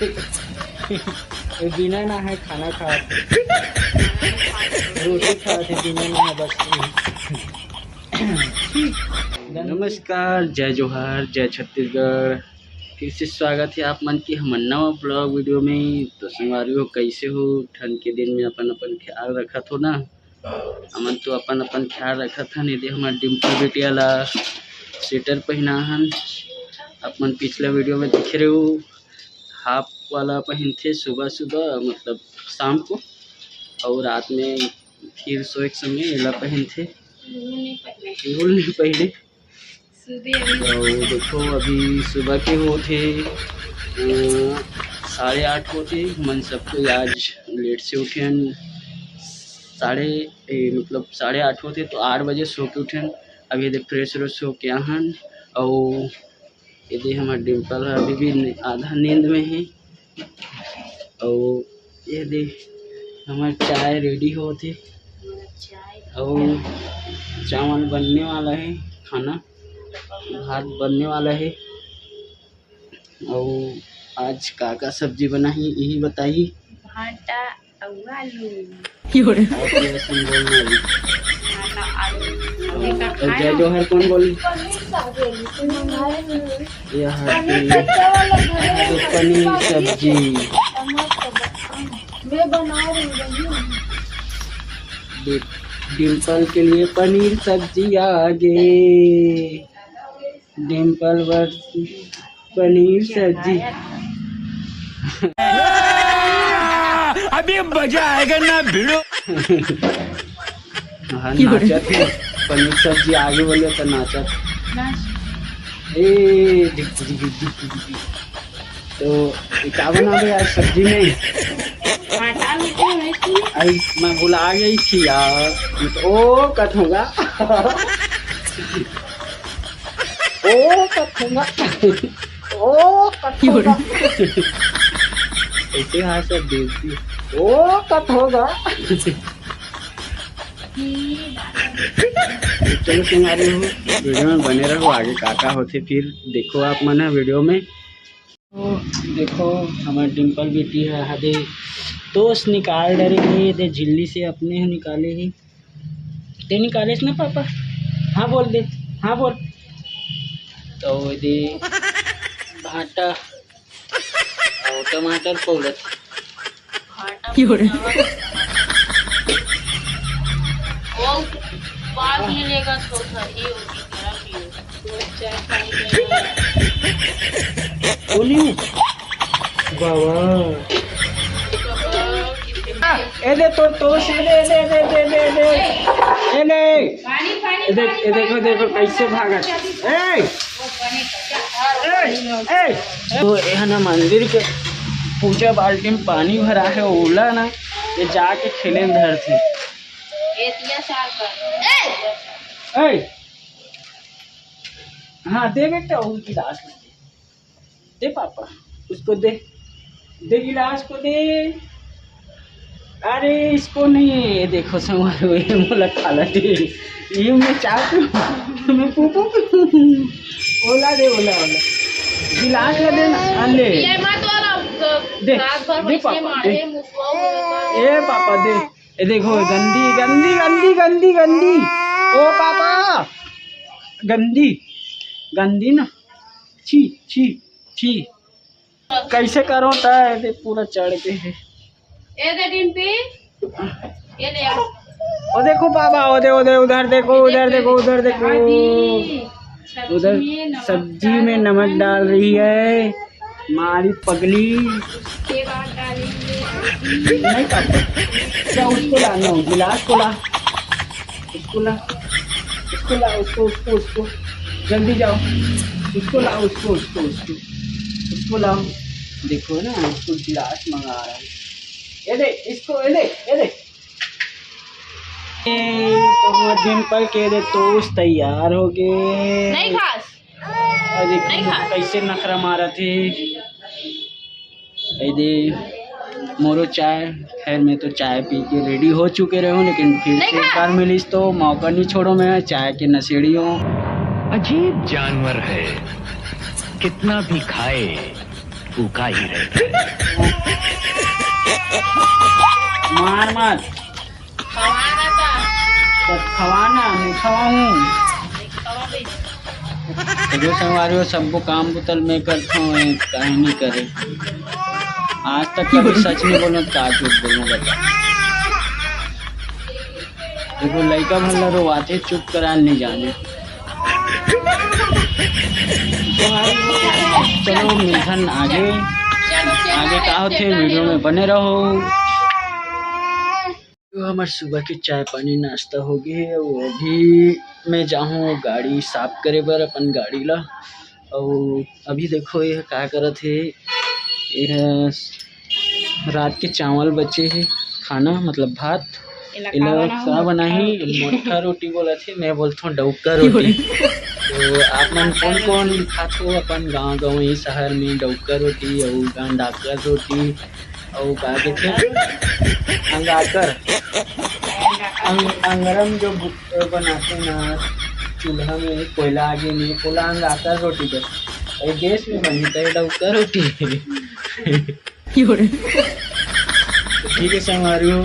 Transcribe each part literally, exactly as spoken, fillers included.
ये बिना नहाए खाना खात हे, रोटी खात हे बिना नहाए बस। नमस्कार, जय जोहार, जय छत्तीसगढ़। फिर से स्वागत हे आप मन के हमर नवा ब्लॉग वीडियो में। तो संगवारी हो, कैसे हो? ठंड के दिन में अपन अपन ख्याल रखत हो ना? हमन तो अपन अपन ख्याल रखत हन। ये दे हमर डिम्पल बिटिया ला स्वेटर पहिना हन। आप मन पिछला वीडियो में देखे रहे हो, हाफ वाला पहिनथे सुबह सुबह, मतलब शाम को, और रात में फिर सोए के समय एला पहिनथे। एहू नहीं पहिने। अउ देखो, अभी सुबह के होत हे, अ, साढ़े आठ होत हे। हमन सब कोई आज लेट से उठे हन। साढ़े, ए, मतलब साढ़े आठ होत हे तो आठ बजे सो के उठे हन। अभी ये दे फ्रेश व्रेश होके आहन। अउ ये दे हमर डिम्पल ह अभी भी नि-, आधा नींद में हे। अउ ये दे हमर चाय रेडी होत हे। अउ चावल बनने वाला हे, खाना भात बनने वाला हे। अउ आज का का सब्जी बनाही, यही बताही। भांटा अउ आलू। आप ये सुन बोलना भी। भांटा आलू। अउ जय जोहार कौन बोली? ये हर पनीर सब्जी। मैं बना रही हूँ। डि-, डिम्पल के लिए पनीर सब्जी आ गे। डिम्पल बर पनीर सब्जी। अभी मजा आएगा ना भिड़ो। हाँ, नाचत हे। पनीर सब्जी आगे बोले तो नाचत। ए, डिग, डिग, डिग, डिग, डिग। तो ये का बनाबे आज सब्जी में? आई, मैं भुला गई थी यार। ओ कथोंगा। ओ कथोंगा। ओ कथोंगा। ऐसे हाँ सब बोलती। ओ कथोंगा। चलो संगवारी हो, वीडियो में बने रहो, आगे का का होथे फिर देखो आप मन ह वीडियो में। तो देखो हमर डिम्पल बेटी ह हदे तोस निकाल डरे हे, दे झिल्ली से अपने ह निकाले हे। ते निकालेस ना पापा? हाँ बोल दे, हाँ बोल। तो दे भांटा अउ टमाटर पौलत। भांटा की हो रहा है? वो बाद में लेगा तो था, ये होगी खराब, ये होगी। बोलिए। बाबा। ए दे तो, तो से दे, दे, दे। ए दे। पानी, पानी, ए देख, पानी, ए देखो, पानी, देखो, पानी, कैसे पानी, भागत। पानी, ए! वो पानी का क्या? ए! ए! तो एहन मंदिर के पूजा बाल्टी में पानी भरा है, ओला ना, ये जाके खेले में धरथे। ए, दिया सार कर। ए! हाँ, दे बेटा, वो गिलास में दे। दे पापा, उसको दे, दे गिलास को दे। अरे इसको नहीं, ये देखो संगवारी हो, ये मोला खाला दे, ये मैं चाह पीऊँ, मैं पू पू। ओला दे, ओला, ओला। गिलास ला दे ना, हाँ, ले। ये मत वाला, दे, रात भर दे वैसे पापा, मारे दे। मुसवा हो जाता है। ए पापा दे, ये देखो गंदी, गंदी, गंदी, गंदी, गंदी। ओ पापा, गंदी, गंदी ना। छी, छी, छी। कैसे करो ता है, देख पूरा चढ़ के है। ए दे डिम्पी, ये ले आ। ओ देखो बाबा, ओ दे, ओ दे, उधर देखो, उधर देखो, उधर देखो। उधर सब्जी में नमक डाल रही है। मारी पगली। उसके बाद डालेंगे हल्दी। नहीं पापा, क्या उसको लाना हो, गिलास को ला, उसको ला, उसको ला, उसको, उसको, उसको, जल्दी जाओ, उसको लाओ, उसको, उसको, उसको, उसको लाओ। देखो ना, उसको गिलास मंगा रहा है। ये दे, इसको, ये दे, ये दे। ए, तो डिम्पल के दे टोस्ट तैयार हो गए। नहीं खास। अरे नहीं खा। कैसे नखरा मारत हे। ए दे मोरो चाय। खैर, मैं तो चाय पी के रेडी हो चुके रहूं, लेकिन फिर नहीं से एक खा। बार मिलिस तो मौका नहीं छोड़ो, मैं चाय के नशेड़ी हूँ। अजीब जानवर है, कितना भी खाए भूखा ही रहता है। मार मत। खवाना, मैं खवाऊं। तो जो संगवारी हो, सबको काम बुतल मैं करता हूँ, काहे नहीं करे। आज तक कभी सच नहीं बोलूँ, तो आज झूठ बोलूँ, बता। देखो, लइका भला रोवाथे, चुप करा नहीं जाने। चलो, मिलथन आगे। आगे का होथे, वीडियो में बने रहो। तो हमर सुबह के चाय पानी नाश्ता हो गए है। वो अभी मैं जाहूँ गाड़ी साफ करे बर अपन गाड़ी ला। और अभी देखो, ये का करत है, ये रात के चावल बचे है, खाना मतलब भात। एला का बनाही? मोट्ठा रोटी बोलत हे, मैं बोलथों डौका रोटी। तो आप मन कौन कौन खाथो अपन गाँव, गाँव, ये शहर में डौका रोटी और गांडाकर रोटी और का देखे अंगाकर, अंग-, अंगरम जो बनाते ना चूल्हा में, कोयला आगे में, कोला अंगाकर रोटी दे, गैस में बनी तो डौका रोटी। ठीक है संगवारी हो,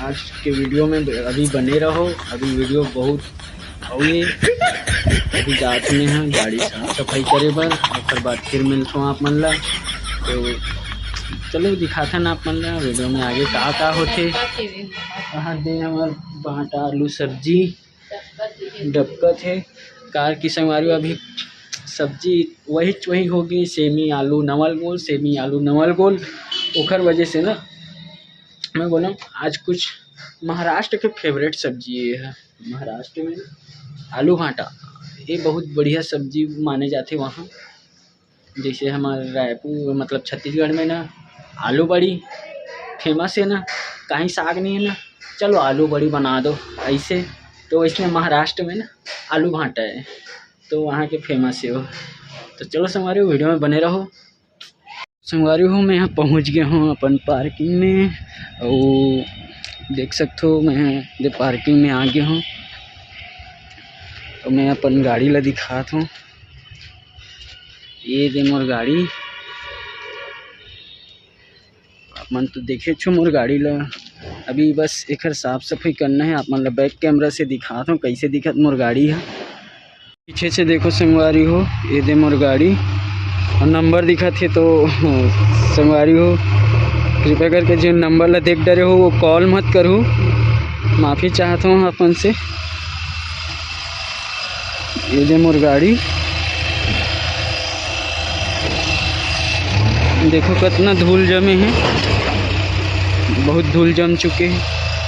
आज के वीडियो में अभी बने रहो। अभी वीडियो बहुत अउ ये अभी जात में है गाड़ी साफ सफाई करे बर, ओकर बाद फिर मिलथों आप मन ला। तो चलो दिखाथन आप मन ला वीडियो में आगे का का होथे। कहाँ दे हमर भांटा आलू सब्जी डबकत है। कार की संगवारी अभी सब्जी वही वही होगी, सेमी आलू नवल गोल, सेमी आलू नवल गोल। ओखर वजह से ना मैं बोला आज कुछ महाराष्ट्र के फेवरेट सब्जी ये है। महाराष्ट्र में आलू भांटा ये बहुत बढ़िया सब्जी माने जाते वहाँ। जैसे हमारे रायपुर मतलब छत्तीसगढ़ में ना आलू बड़ी फेमस है ना, कहीं साग नहीं है ना, चलो आलू बड़ी बना दो ऐसे। तो इसमें महाराष्ट्र में ना आलू भांटा है, तो वहाँ के फेमस है वो। तो चलो संगवारी वीडियो में बने रहो। संगवारी हो, मैं यहाँ पहुँच गया हूँ अपन पार्किंग में। और देख सकते हो मैं दे पार्किंग में आ गया हूँ। तो मैं अपन गाड़ी ला दिखात हूँ। ये दे मोर गाड़ी, आप मन तो देखे छो मोर गाड़ी ला। अभी बस एकर साफ सफाई करना है। आप मन ला बैक कैमरा से दिखात हूँ कैसे दिखत मोर गाड़ी है। पीछे से देखो संगवारी हो, ये दे मोर गाड़ी और नंबर दिखत हे तो संगवारी हो, कृपया करके जो नंबर ला देख डरे हो वो कॉल मत करू, माफी चाहत हूँ अपन से। ये दे मोर गाड़ी, देखो कितना धूल जमे है, बहुत धूल जम चुके हैं।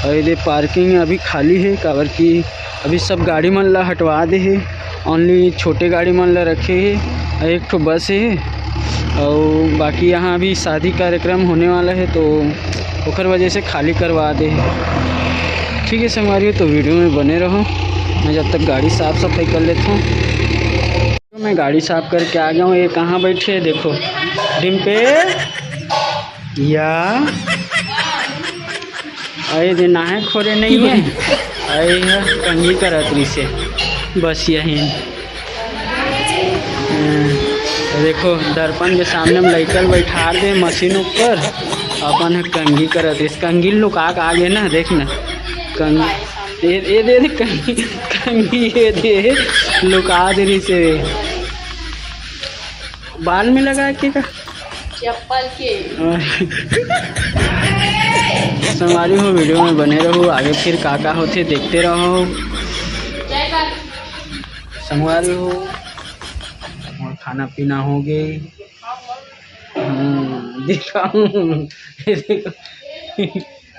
और ये दे पार्किंग अभी खाली है, काबर की अभी सब गाड़ी मन ला हटवा दे हे, ओनली छोटे गाड़ी मन ला रखे हे। एक ठो बस हे और बाकी यहाँ अभी शादी कार्यक्रम होने वाला है तो ओकर वजह से खाली करवा दे हे। ठीक है संगवारी हो, तो वीडियो में बने रहो, मैं जब तक गाड़ी साफ सफाई कर लेता हूँ। तो मैं गाड़ी साफ करके आ गया हूँ। ये कहाँ बैठे है देखो, डिम्पे या अरे दे नाहे खोरे नहीं है। अरे कंघी करत रिसे बस यही। देखो दर्पण के सामने में लइकल बैठा दे मशीन ऊपर, अपन कंघी करत रिस कंघी लुका के आगे ना देख ना कंघी। ये दे दे कंघी, कंघी ये दे लुका दे रिसे बाल में लगा के का चप्पल के। संगवारी हो, वीडियो में बने रहो, आगे फिर का का होथे देखते रहो। संगवारी हो, और खाना पीना हो गए। हम्म, दिखाऊं।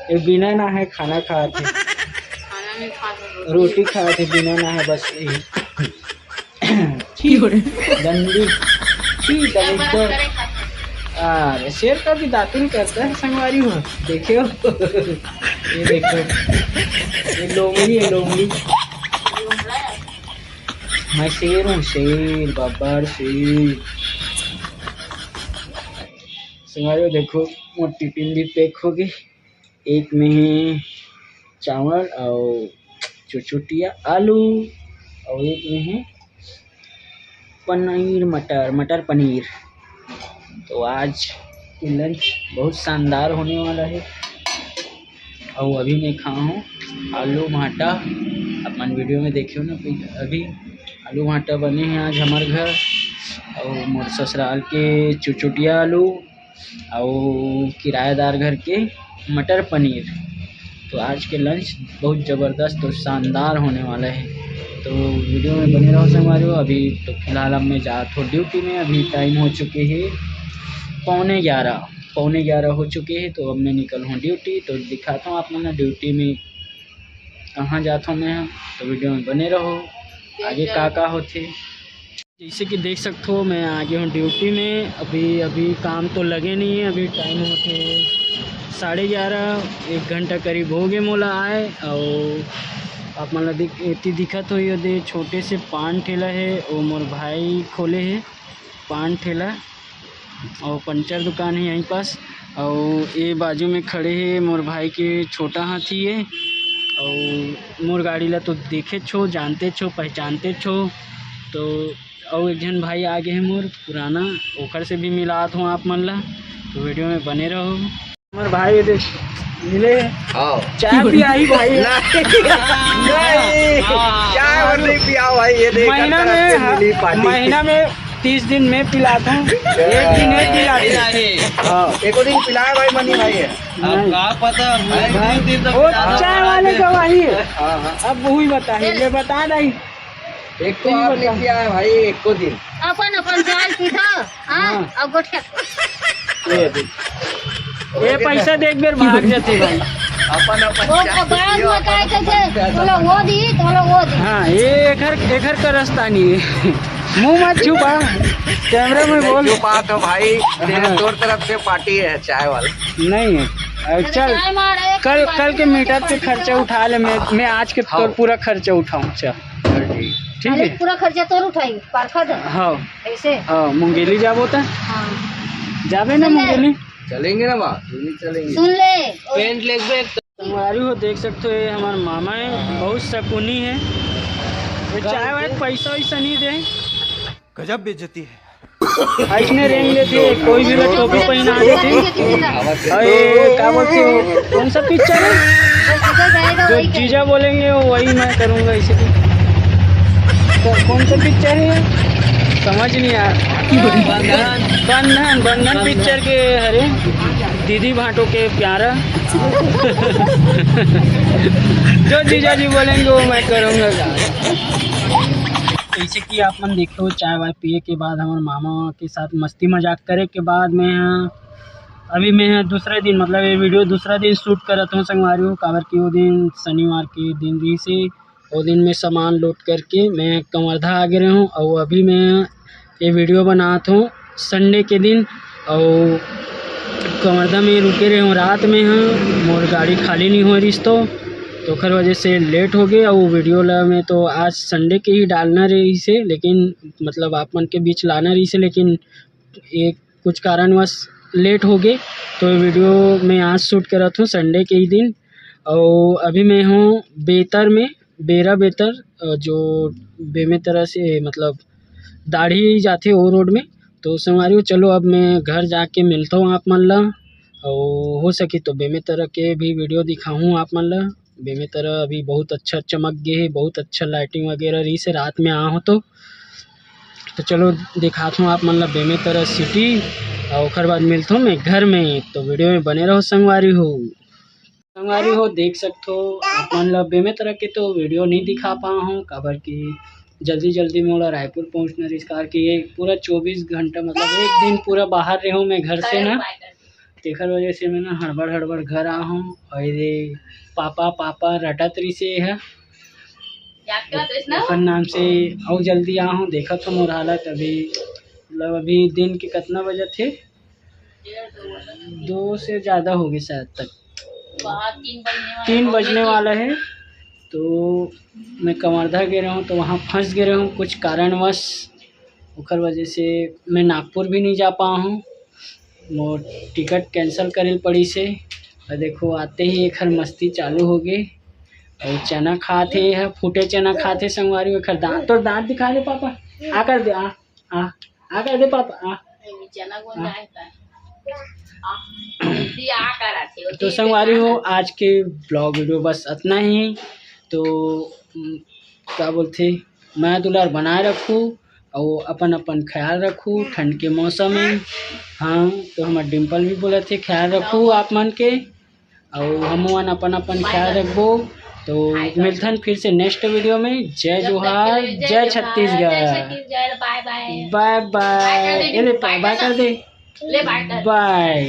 ये बिना ना है खाना खाते, खाना नहीं खाते, रोटी खाते बिना ना है बस यही। छी, गंदी छी, दलिद्दर। अरे शेर का भी दातुन करता है संगवारी हो, देखो। ये देखो, ये लोमड़ी है, लोमड़ी। मैं शेर हूँ, शेर, बब्बर शेर। संगवारी हो, देखो मोर टिफिन भी पैक हो गई। एक में है चावल और चुचुटिया आलू और एक में है पनीर, मटर, मटर पनीर। तो आज के लंच बहुत शानदार होने वाला है। अउ अभी मैं खाए हूँ आलू भाटा। अपन वीडियो में देखे हो ना, अभी आलू भाटा बने हैं आज हमारे घर। अउ मोर ससुराल के चुचुटिया आलू, अउ किराएदार घर के मटर पनीर। तो आज के लंच बहुत ज़बरदस्त और शानदार होने वाला है। तो वीडियो में बने रहो संगवारी हो। अभी तो फिलहाल अब मैं जात हो ड्यूटी में। अभी टाइम हो चुके हैं पौने ग्यारह, पौने ग्यारह हो चुके हैं। तो अब मैं निकल हूँ ड्यूटी, तो दिखाता हूँ आप मन ड्यूटी में कहाँ जाता हूँ मैं। तो वीडियो में बने रहो, आगे का का होते। जैसे कि देख सकते हो, मैं आ गया हूँ ड्यूटी में। अभी अभी काम तो लगे नहीं है, अभी टाइम होते साढ़े ग्यारह, एक घंटा करीब हो गए मोला आए। और आप मन ला दिख एती दिखत हो, ये दे छोटे से पान ठेला है, वो मोर भाई खोले है पान ठेला, और पंचर दुकान है यहीं पास। और ये बाजू में खड़े है मोर भाई के छोटा हाथी है। और मोर गाड़ी ला तो देखे छो, जानते छो, पहचानते छो। तो अउ एक झन भाई आगे हे मोर पुराना, ओकर से भी मिलात हूँ आप मन ला। तो वीडियो में बने रहो। मोर भाई ये देख मिले हे। हाँ। चाय पियाही भाई। नहीं, नहीं, चाय और नहीं पियाओ भाई। ये देख, महीना अंतर्राष्ट्रीय में, मिली पार्टी। महीना में तीस दिन मैं पिलाता हूँ, एक दिन ये पिलाते हैं। हाँ। एको दिन पिलाए भाई मनी भाई है। नहीं। का पता, भाई, दो दिन तक वो पिलाता चाय हूँ। वाले का वही है। हाँ, हाँ। अब वही बताइए, ये बता नहीं। एक तो आप नहीं पिया है भाई, एको दिन। अपन अपन चाय पीथा, हाँ, हाँ। अब गोठिया। ये देख। ये पैसा देख बेर भाग जाते भाई। अपन अपन वो चाय तो बाद पियो, में अपन काय अपन कैसे, चाय। तोला वो दी, तोला वो दी। हाँ, ये एकर, एकर का रास्ता नहीं है। मुंह मत छुपा, कैमरा में बोल। छुपा तो भाई, तेरे हाँ। तोर तरफ से पार्टी है चाय वाला। नहीं है। अरे चल, चाय मार, एक कल, बार कल के मीटअप के खर्चा उठा ले, मैं, मैं आज के हाँ। तोर पूरा खर्चा उठाऊं। चल। चल ठीक। ठीक अरे है। पूरा खर्चा तोर उठाई, पारखा दे। हाँ। ऐसे? हाँ, मुंगेली जाबो त? हाँ। जाबे ना सुन ले। मुंगेली? चलेंगे ना बा, दोनों चलेंगे। सुन ले। पेंट लेके तो संगवारी हो, देख सकते हो, ये हमार मामा है, बहुत शकुनी है। ये चाय वाय पैसा वैसा नहीं दे। गजब बेइज्जती है। ऐसने रेंग लेते, कोई भी लोग टोपी पहना देते। अरे, क्या बोलते हो? कौन सा पिक्चर है? जो जीजा बोलेंगे, वो वही मैं करूँगा, इसे भी। तो कौन सा पिक्चर है? समझ नहीं आ रहा। बंधन, बंधन पिक्चर के, अरे, दीदी भांटो के प्यारा। जो जीजा जी बोलेंगे, वो मैं करूँगा। जैसे कि आप मन देखे हो, चाय वाय पिए के बाद, हमारे मामा के साथ मस्ती मजाक करे के बाद, मैं ह, अभी मैं ह दूसरा दिन, मतलब ये वीडियो दूसरा दिन शूट करत हूँ संगवारी हो, काबर कि वो दिन शनिवार के दिन रहिसे, वो दिन मैं सामान लोड करके मैं कवर्धा आ गे रहे हूँ, और अभी मैं ये वीडियो बनात हूँ संडे के दिन, और कवर्धा में रुके रहे हूँ रात में ह, मोर गाड़ी खाली नहीं हो रहिस तो, तो ओकर वजह से लेट हो गए। और वीडियो ला मैं तो आज संडे के ही डालना रहिसे, लेकिन मतलब आप मन के बीच लाना रहिसे, लेकिन एक कुछ कारणवश लेट हो गए, तो वीडियो मैं आज शूट करत हूँ संडे के ही दिन। और अभी मैं हूँ बेतर में, बेरा बेतर, अ, जो बेमेतरा से मतलब दाढ़ी जाथे वो रोड में। तो संगवारी हो, चलो अब मैं घर जाके मिलता हूँ आप मन ला, और हो सके तो बेमेतरा के भी वीडियो दिखाहूँ आप मन ला। बेमेतरा अभी बहुत अच्छा चमक गे हे, बहुत अच्छा लाइटिंग वगैरह रहिसे रात में आ हो तो। तो चलो दिखात हूँ आप मन ला बेमेतरा सिटी, और ओकर बाद मिलत हूँ मैं घर में। तो वीडियो में बने रहो संगवारी हो। संगवारी हो, देख सकत हो आप मन ला बेमेतरा के तो वीडियो नहीं दिखा पाए हूँ, काबर कि जल्दी जल्दी में ओला रायपुर पहुँचना रहिस, कार कि ये पूरा चौबीस घंटा, मतलब एक दिन पूरा बाहर रहे हूँ मैं घर से ना, तेखर वजह से मैं ना हड़बड़ हड़बड़ घर आ हूँ। और ये पापा, पापा रटत रहिसे है, ओकर नाम से अउ जल्दी आ हूँ। देखत हो मोर हालत अभी, मतलब अभी दिन के कितना बजत हे, दो से ज़्यादा हो गए शायद तक, तीन बजने वाला है। तो मैं कवर्धा गे रहे हूँ, तो वहाँ फंस गे रहे हूँ कुछ कारणवश, ओकर वजह से मैं नागपुर भी नहीं जा पाए हूँ। मोर टिकट कैंसिल करे ल पड़िस हे। और देखो, आते ही एखर मस्ती चालू हो गे। और चना खात हे, एह फूटे चना खात हे संगवारी। एखर दांत, तोर दांत दिखा दे पापा, आ कर दे, आ, आ, आ कर दे पापा, आ। तो संगवारी हो, आज के ब्लॉग वीडियो बस इतना ही। तो उम, का बोलथे, मया दुलार बनाए रखू, अउ अपन अपन ख्याल रखू ठंड के मौसम में। हाँ, तो हमर डिम्पल भी बोलत हे, ख्याल रखू आप मन के, अउ हमन अपन अपन ख्याल रखबो। तो मिलथन फिर से नेक्स्ट वीडियो में। जय जोहार, जय छत्तीसगढ़। बाय बाय। ए ले, बाय कर दे। बाय।